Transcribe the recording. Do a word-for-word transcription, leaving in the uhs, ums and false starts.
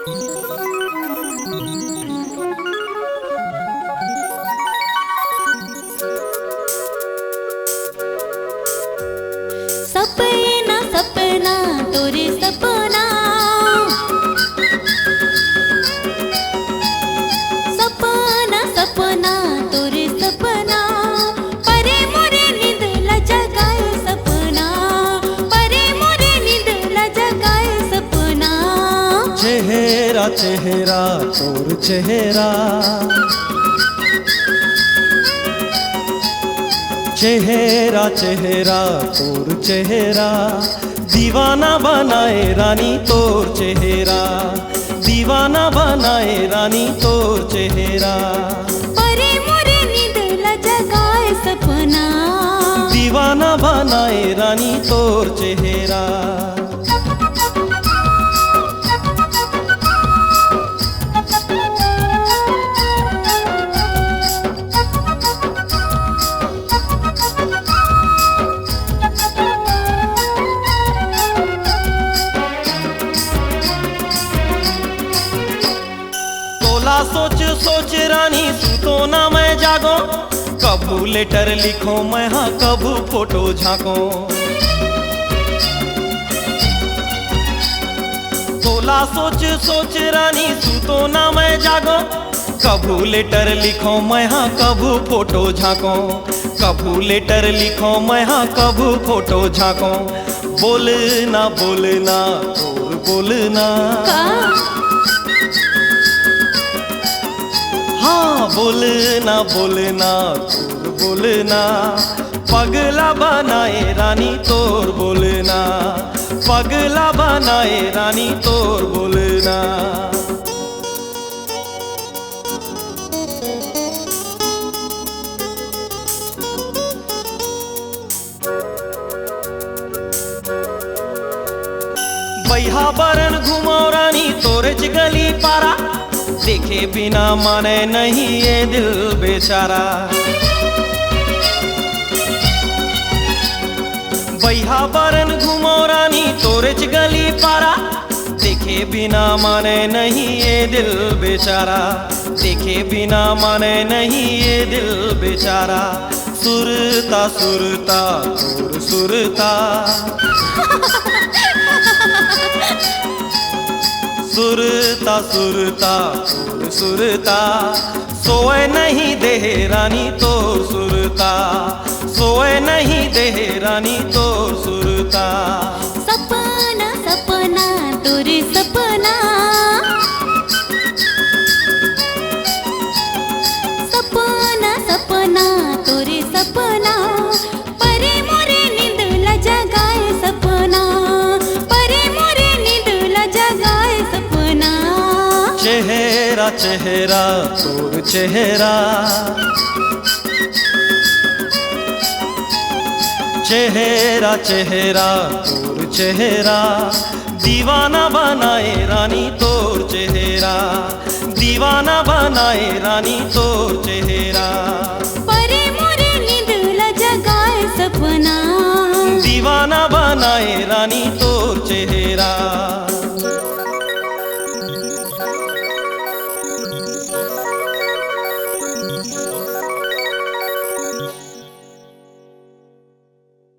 सपना सपना तोरे सपना, सपना सपना तोरे सपना, परे मोरे नींद ला जगाए सपना, परे मोरे नींद ला जगाए सपना। चेहरा चेहरा तोर चेहरा, चेहरा चेहरा तोर चेहरा, दीवाना बनाए रानी तोर चेहरा, दीवाना बनाए रानी तोर चेहरा। परे मोरे नींद ला जगाए सपना, दीवाना बनाए रानी तोर चेहरा। तोला सोच सोच रानी सुतो ना मैं जागो, कभू लेटर लिखो मैं हाँ कभू फोटो झांको। तोला सोच सोच रानी सुतो ना मैं जागो, कभू लेटर लिखो मैं हाँ कभू फोटो झांको, कभू लेटर लिखो मैं हाँ कभू फोटो झांको। बोलना बोलना तोर बोलना, का? हाँ बोलना बोलना तोर बोलना, पगला बनाए रानी तोर बोलना, पगला बनाए रानी तोर बोलना। बइहा बरन घुमाओ रानी तोरेच गली पारा, देखे बिना माने नहीं ये दिल बेचारा। बइहा बरन घुमाओ रानी तोरेच गली पारा, देखे बिना माने नहीं ये दिल बेचारा, देखे बिना माने नहीं ये दिल बेचारा। सुरता सुरता तोर सुरता, सुरता सुरता तोर सुरता, सोए नहीं देहे रानी तोर सुरता, सोए नहीं देहे रानी तोर सुरता। सपना सपना तोर सपना, सपना सपना तोर सपना, परे मोरे नींद ला जगाए सपना, परे मोरे नींद ला जगाए सपना। चेहरा चेहरा तोर चेहरा, चेहरा चेहरा तोर चेहरा, दीवाना बनाए रानी तोर चेहरा, दीवाना बनाए रानी तोर चेहरा। परे मोरे नींद ला जगाए सपना, दीवाना बनाए रानी तोर चेहरा।